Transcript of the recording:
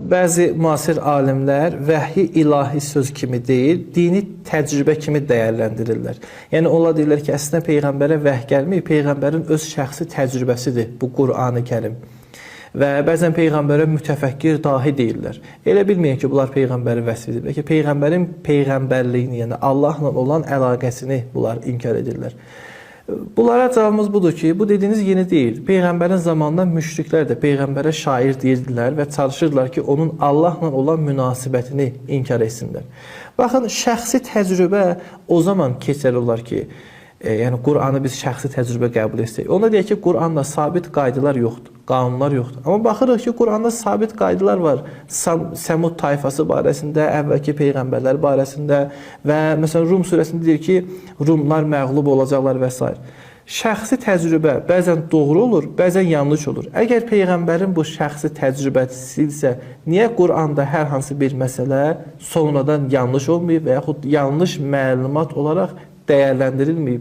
Bəzi müasir alimlər vəhyi ilahi söz kimi deyil, dini təcrübə kimi dəyərləndirirlər. Yəni onlar deyirlər ki, əslində peyğəmbərə vəhy gəlmir, peyğəmbərin öz şəxsi təcrübəsidir bu Qurani-Kərim. Və bəzən peyğəmbərə mütəfəkkir dahi deyirlər. Elə bilməyin ki, bunlar peyğəmbərin vəsfidir. Bəlkə peyğəmbərin peyğəmbərliyini, yəni Allahla olan əlaqəsini bunlar inkar edirlər. Bunlara cavabımız budur ki, bu dediyiniz yeni deyil. Peyğəmbərin zamanında müşriklər də peyğəmbərə şair deyirdilər və çalışırdılar ki, onun Allahla olan münasibətini inkar etsinlər. Baxın, şəxsi təcrübə o zaman keçərli olar ki, yəni Qur'anı biz şəxsi təcrübə qəbul etsək. Onda deyək ki, Qur'anda sabit qaydalar yoxdur, qanunlar yoxdur. Amma baxırıq ki, Qur'anda sabit qaydalar var. Səmud tayfası barəsində, əvvəlki peyğəmbərlər barəsində və məsələn Rum surəsində deyir ki, Rumlar məğlub olacaqlar və s. Şəxsi təcrübə bəzən doğru olur, bəzən yanlış olur. Əgər peyğəmbərin bu şəxsi təcrübəsi isə, niyə Qur'anda hər hansı bir məsələ sonradan yanlış olmayıb və yaxud yanlış məlumat olaraq dəyərləndirilməyib?